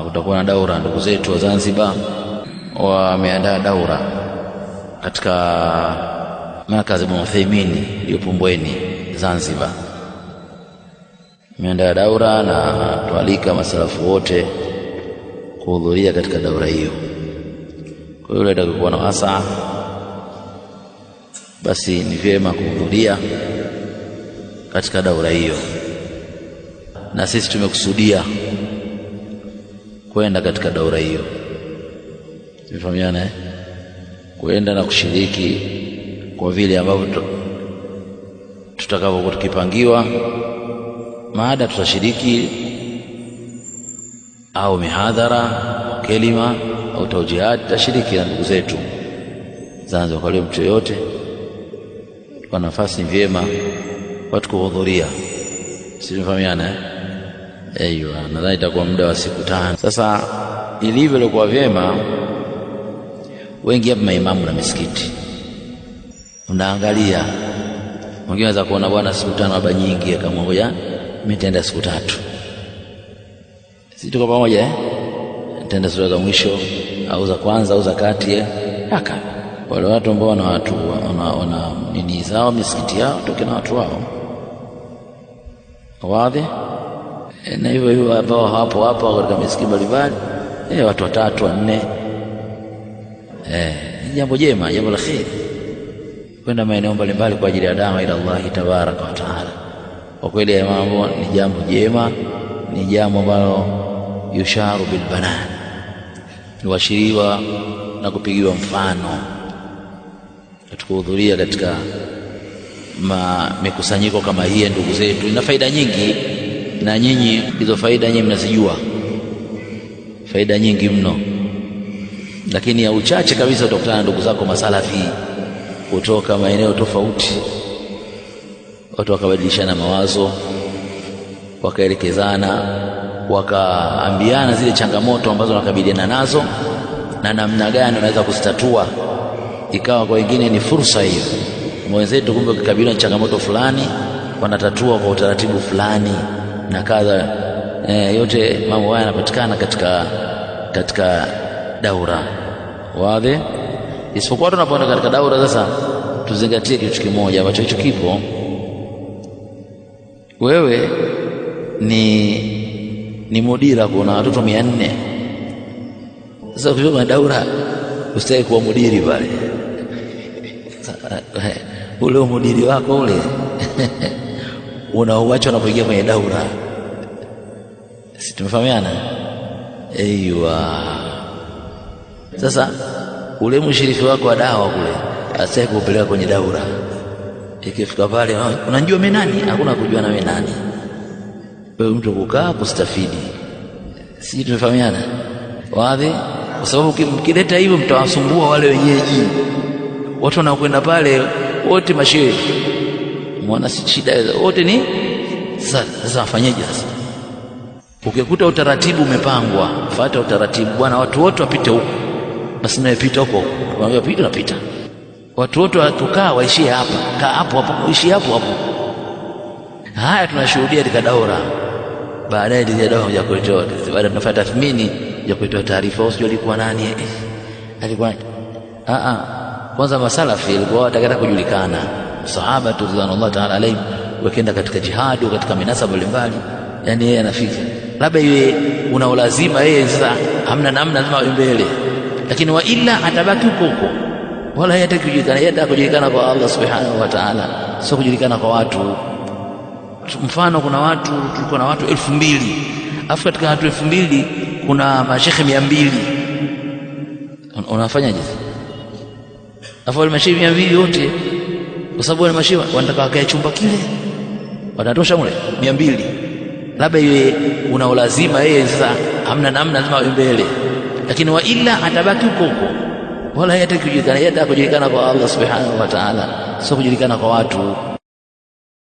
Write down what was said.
Utakuwa na daura. Ndugu zetu wa Zanzibar wameandaa daura katika markazi Ibn Uthaymeen iliyopo Mbweni Zanzibar. Ameandaa daura na tualika masalafu wote kuhudhuria katika daura hiyo. Kwa hiyo yule atakayekuwa na wasaa basi ni vyema kuhudhuria katika daura hiyo, na sisi tumekusudia kwenda katika daura hiyo, tumefahamiana eh? Kwenda na kushiriki kwa vile ambavyo tutakavyokuwa tukipangiwa maada, tutashiriki au mihadhara, kelima au taujihat, tutashiriki na ndugu zetu Zanzibar. Kwa leo mtu yoyote kwa nafasi vyema watu kuhudhuria, si tumefahamiana eh? Aiyo, nadhani itakuwa muda wa siku 5. Sasa ilivyo kwa vyema, wengi hapa maimamu na misikiti unaangalia, mwingine anaweza kuona bwana siku 5 haba nyingi, akamwambia mimi nitaenda siku 3. Sisi tuko pamoja eh? Nitaenda siku za mwisho au za kwanza au za kati eh? Haka wale watu ambao wana watu wana nini zao misikiti yao, toke na watu wao wazi, na hivyo hivyo ambao hapo hapo katika misikiti mbalimbali watu 3 4. Jambo jema, jambo la kheri kwenda maeneo mbalimbali kwa ajili ya dawa ila Allah tabaraka wa taala. Kwa kweli mambo ni jambo jema, ni jambo ambalo yusharu bil banan, niwashiriwa na kupigiwa mfano. Tukuhudhuria katika mikusanyiko kama hii, ndugu zetu, ina faida nyingi, na nyinyi hizo faida nyinyi mnazijua, faida nyingi mno. Lakini ya uchache kabisa utakutana na ndugu zako masalafi kutoka maeneo tofauti, watu wakabadilishana mawazo, wakaelekezana, wakaambiana zile changamoto ambazo wanakabiliana nazo na namna gani wanaweza kuzitatua. Ikawa kwa wengine ni fursa hiyo, mwenzetu kumbe ukikabiliwa na changamoto fulani wanatatua kwa utaratibu fulani na kadha. Yote mambo haya yanapatikana katika daura wazi. Isipokuwa tunapoenda katika daura sasa, tuzingatie kitu kimoja ambacho hicho kipo. Wewe ni mudira, kuna watoto 400. Sasa ukifika daura usitaki kuwa mudiri pale, ule mudiri wako ule unauacha unapoingia kwenye daura. Si tumefahamiana? Aiwa. Sasa ule mshiriki wako wa dawa kule asitaki kupeleka kwenye daura. Ikifika pale, unajua mimi nani? Hakuna kujua na mimi nani. Wewe mtu kukaa kustafidi. Si tumefahamiana? Wazi? Kwa sababu mkileta hivyo mtawasumbua wale wenyeji. Watu wanaokwenda pale wote mashehe. Mwana si shida wote ni sasa wafanyeje sasa? Ukikuta utaratibu umepangwa, fuata utaratibu bwana, watu wote wapite huko. Basi nawe pita huko. Unaambia pita, unapita. Watu wote watukaa waishie hapa. Kaa hapo hapo, ishie hapo hapo. Haya tunashuhudia katika daura. Baadaye ile daura ya kuitoa, baada tunafanya tathmini ya kuitoa taarifa, usijue alikuwa nani? Alikuwa kwanza masalafi walikuwa watakata kujulikana. Sahaba radhiallahu ta'ala alayhi wakaenda katika jihad, katika minasaba mbalimbali, yani yeye anafika. Labda yeye una ulazima yeye sasa hamna namna, lazima awe mbele. Lakini wa illa atabaki huko huko, wala yeye hataki kujulikana. Yeye anataka kujulikana kwa Allah subhanahu wa ta'ala, sio kujulikana kwa watu. Mfano kuna watu, tulikuwa na watu 2000, afu katika watu 2000 kuna mashehe 200. Unafanyaje? Afu wale mashehe 200 wote, kwa sababu wale mashehe wanataka wakae chumba kile, watatosha mule 200. Labda yeye una ulazima yeye sasa hamna namna, lazima awe mbele. Lakini wa illa atabaki huko huko, wala yeye hataki kujulikana. Yeye anataka kujulikana kwa Allah subhanahu wa ta'ala, sio kujulikana kwa watu.